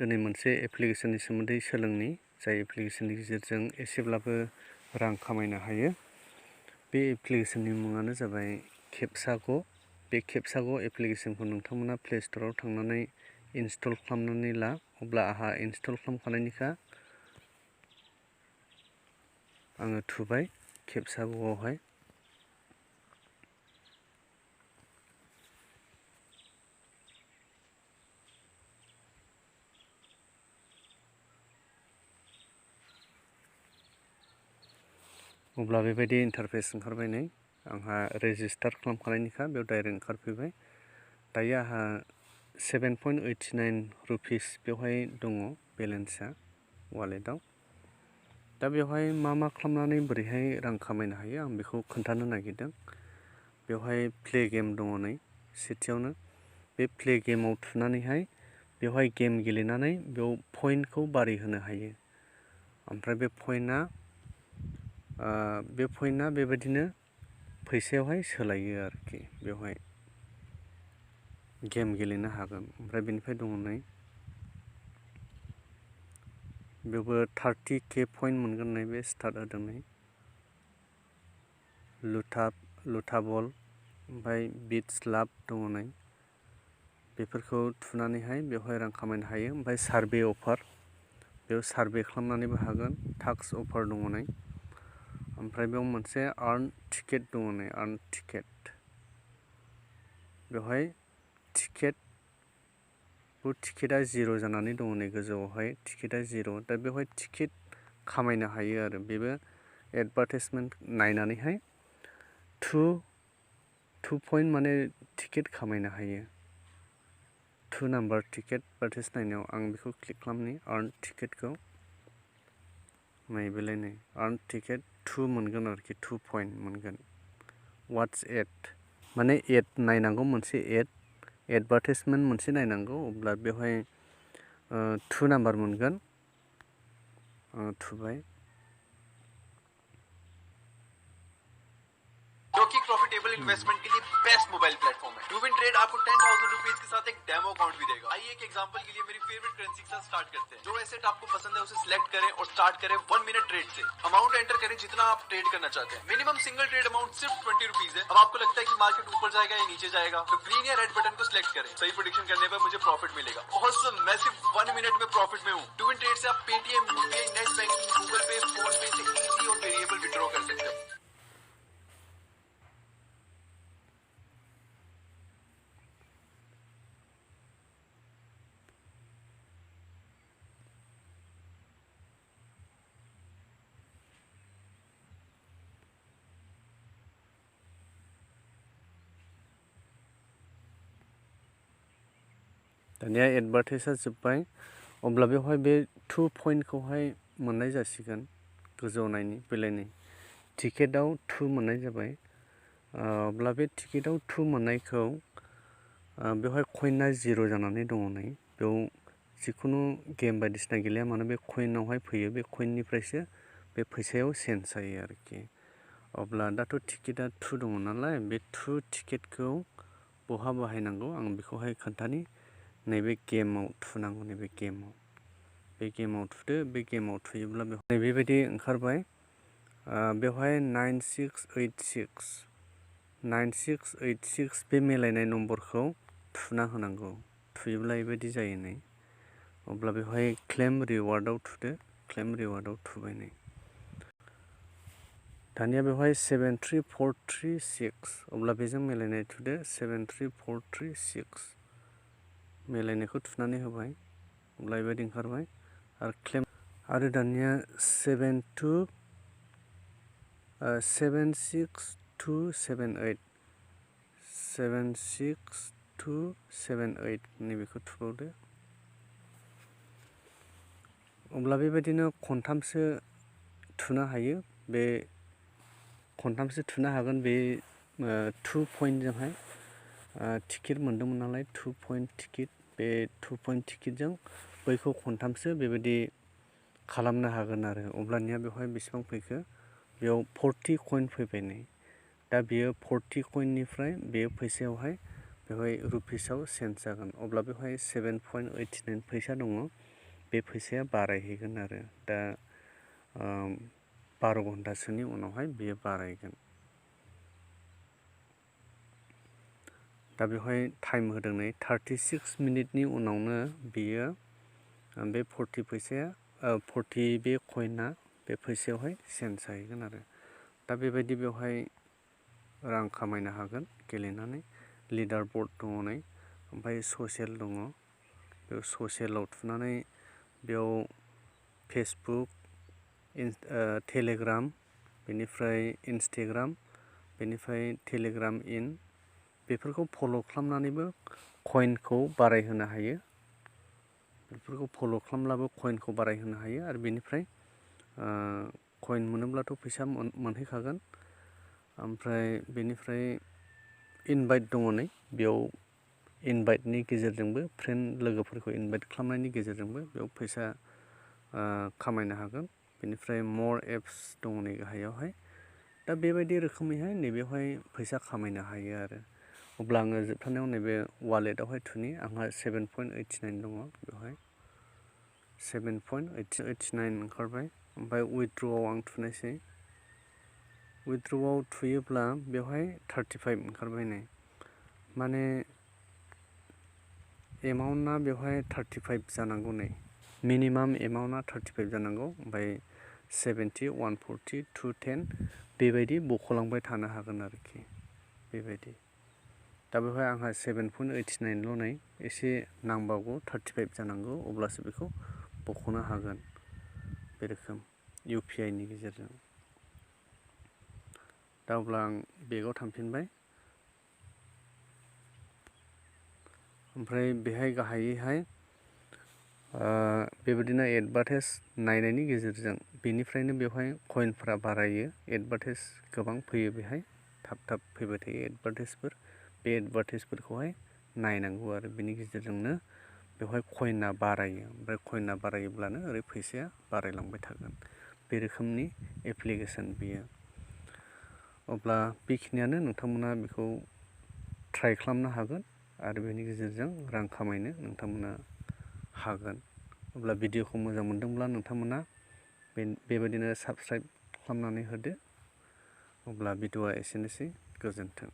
दिनै मोनसे एप्लिकेशननि सोमोन्दै सोलोंनि जाय एप्लिकेशननि गेजेरजों एसेब्लाबो रां खामायनो हायो। बे एप्लिकेशननि मुङानो जाबाय केपसागो। बे केपसागो एप्लिकेशनखौ नोंथांमोना प्ले स्ट'राव थांनानै इनस्टल खालामनानै ला। अब्ला आंहा इनस्टल खालामखानायनिखा आङो थुबाय केपसागोआवहाय। अब्ला बेबायदि इन्टारफेस ओंखारबाय नै आंहा रेजिस्टार खालामखानायनिखा बेयाव डाइरेक्ट ओंखारफैबाय। दायो आंहा 7.89 रुपिस बेवहाय दङ बेलेन्सआ वालेटाव। दा बेवहाय मा खालामनानै बोरैहाय रां खामायनो हायो आं बेखौ खोन्थानो नागिरदों। बेवहाय प्ले गेम दङ नै सेथियावनो। बे प्ले गेमाव थुनानैहाय बेवहाय गेम गेलेनानै बेयाव पइन्टखौ बारायहोनो हायो। ओमफ्राय बे पइन्टआ बेबायदिनो फैसायावहाय सोलायो आरोखि। बेवहाय गेम गेलेनो हागोन। ओमफ्राय बेनिफ्राय दङ नै बेयावबो 30K पइन्ट मोनगोन नै बे स्टार्ट होदों नै लुटाबल ओमफ्राय बिट्स लाभ दङ नै बेफोरखौ थुनानैहाय बेवहाय रां खामायनो हायो। ओमफ्राय सार्भे अफार बेयाव सार्भे खालामनानैबो हागोन। टास्क अफार दङ नै ओमफ्राय बेयाव मोनसे आर्न टिकेट दङ नै आर्न टिकेट बेवहाय टिकेटआ 0 जानानै दङ नै गोजौआवहाय टिकेटआ 0। दा बेवहाय टिकेट खामायनो हायो आरो बेबो एडभार्टाइजमेन्ट नायनानैहाय 2 पइन्ट माने टिकेट खामायनो हायो। 2 नाम्बार टिकेट एडभार्टाइज नायनायाव आं बेखौ क्लिक खालामनि आर्न टिकेटखौ बेलाय नै आर्न टिकेट 2 मोनगोन आरोखि 2 पइन्ट मोनगोन। वाट्स एड माने एड नायनांगौ मोनसे एडभार्टाइजमेन्ट मोनसे नायनांगौ। अब्ला बेवहाय 2 नाम्बार मोनगोन। थुबाय जो कि प्रॉफिटेबल इन्वेस्टमेंट के लिए बेस्ट मोबाइल प्लेटफॉर्म है। टू विन ट्रेड आपको 10,000 रुपीज के साथ एक डेमो अकाउंट भी देगा। आइए एक एग्जांपल के लिए मेरी फेवरेट करेंसी के साथ स्टार्ट करते हैं। जो एसेट आपको पसंद है उसे सिलेक्ट करें और स्टार्ट करें 1 मिनट ट्रेड से। अमाउंट एंटर करें जितना आप ट्रेड करना चाहते हैं। मिनिमम सिंगल ट्रेड अमाउंट सिर्फ 20 रुपीज है। अब आपको लगता है कि मार्केट ऊपर जाएगा या नीचे जाएगा, तो ग्रीन या रेड बटन को सिलेक्ट करें। सही प्रेडिक्शन करने पर मुझे प्रॉफिट मिलेगा। ऑसम, मैं सिर्फ 1 मिनट में प्रॉफिट में हूँ। टू विन ट्रेड से आप Paytm, UPI, net banking, Google Pay, PhonePe से इजी और वेरिएबल विड्रॉ कर सकते हैं। दानिया एडभार्टाइजआ जोब्बाय। अब्ला बेवहाय बे 2 पइन्टखौहाय मोननाय जासिगोन। गोजौआव नायनि बेलायनि टिकेटआव 2 मोननाय जाबाय। अब्ला बे टिकेटआव 2 मोननायखौ बेवहाय कइनआ 0 जानानै दङ नै बेयाव जिखुनु गेम बायदिसिना गेलेया मानो बे कइनावहाय फैयो। बे कइननिफ्रायसो बे फैसायाव चेन्ज जायो आरोखि। अब्ला दाथ' टिकेटआ 2 दङ नालाय बे 2 टिकेटखौ बहा बाहायनांगौ आं बेखौहाय खोन्थानि। नैबे गेमाव थुनांगौ। नैबे गेमाव थुदो। बे गेमाव थुयोब्ला बेवहाय बेबायदि ओंखारबाय। बेवहाय 9686 बे मिलायनाय नम्बरखौ थुना होनांगौ। थुयोब्ला बेबायदि जायो नै। अब्ला बेवहाय क्लेम रिवार्डआव थुदो। क्लेम रिवार्डआव थुबाय नै। दानिया बेवहाय 73436 अब्ला बेजों मिलायनाय थुदो 73436 मिलायनायखौ थुनानै होबाय। अब्ला बेबायदि ओंखारबाय आरो क्लेम आरो दानिया 76278 नैबेखौ थुबावदो। अब्ला बेबायदिनो खनथामसो थुनो हायो। बे खनथामसो थुनो हागोन बे 2 पइन्टजोंहाय। टिकेट मोनदोंमोन नालाय 2 पइन्ट टिकेट। बे 2 पइन्ट टिकेटजों बैखौ खनथामसो बेबायदि खालामनो हागोन आरो। अब्लानिया बेवहाय बेसेबां फैखो बेयाव 40 कइन फैबाय नै। दा बियो 40 कइननिफ्राय बेयो फैसायावहाय बेवहाय रुपिसाव चेन्ज जागोन अब्ला बेवहाय 7.89 फैसा दङ बे फैसाया बारायहैगोन आरो दा 12 घन्टासोनि उनावहाय बेयो बारायगोन दा बेवहाय टाइम होदों नै 36 मिनिटनि उनावनो बेयो बे 40 फैसाया 40 बे कइना बे फैसायावहाय चेन्ज जाहैगोन आरो दा बेबायदि बेवहाय रां खामायनो हागोन गेलेनानै लिडार बर्ड दङ नै ओमफ्राय ससियेल दङ बेयाव ससियेलाव थुनानै बेयाव फेसबुक टेलिग्राम बेनिफ्राय इन्सटाग्राम बेनिफ्राय टेलिग्राम इन बेफोरखौ फल' खालामनानैबो कइनखौ बारायहोनो हायो बेफोरखौ फल' खालामब्लाबो कइनखौ बारायहोनो हायो आरो बेनिफ्राय कइन मोनोब्लाथ' फैसा मोनहैखागोन ओमफ्राय बेनिफ्राय इनभाइट दङ नै बेयाव इनभाइटनि गेजेरजोंबो फ्रेन्ड लोगोफोरखौ इनभाइट खालामनायनि गेजेरजोंबो बेयाव फैसा खामायनो हागोन बेनिफ्राय मर एप्स दङ नै गाहायावहाय दा बेबायदि रोखोमैहाय नैबेवहाय फैसा खामायनो हायो आरो अब्ला आङो जोबथारनायाव नैबे वालेटावहाय थुनि आंहा 7.89 दङ बेवहाय 7.89 ओंखारबाय ओमफ्राय उइथड्र'आव आं थुनायसै उइथड्र'आव थुयोब्ला बेवहाय 35 ओंखारबाय नै माने एमाउन्टआ बेवहाय 35 जानांगौ नै मिनिमाम एमाउन्टआ 35 जानांगौ ओमफ्राय 70 140 210 बेबायदि बख'लांबाय थानो हागोन आरोखि बेबायदि दा बेवहाय आंहा 7.89ल' नै एसे नांबावगौ 35 जानांगौ अब्लासो बेखौ बख'नो हागोन बे रोखोम UPIनि गेजेरजों दा अब्ला आं बेगाव थांफिनबाय ओमफ्राय बेहाय गाहायैहाय बेबायदिनो एडभार्टाइज नायनायनि गेजेरजों बेनिफ्रायनो बेवहाय कइनफोरा बारायो एडभार्टाइज गोबां फैयो बेहाय थाब थाब फैबाय थायो एडभार्टाइजफोर बे एडभार्टाइजफोरखौहाय नायनांगौ आरो बेनि गेजेरजोंनो बेवहाय कइना बारायो ओमफ्राय कइना बारायोब्लानो ओरै फैसाया बारायलांबाय थागोन बे रोखोमनि एप्लिकेसन बेयो अब्ला बेखिनियानो नोंथांमोना बेखौ ट्राइ खालामनो हागोन आरो बेनि गेजेरजों रां खामायनो नोंथांमोना हागोन अब्ला भिडिअखौ मोजां मोनदोंब्ला नोंथांमोना बेबायदिनो साबस्क्राइब खालामनानै होदो अब्ला भिडिअआ एसेनोसै गोजोन्थों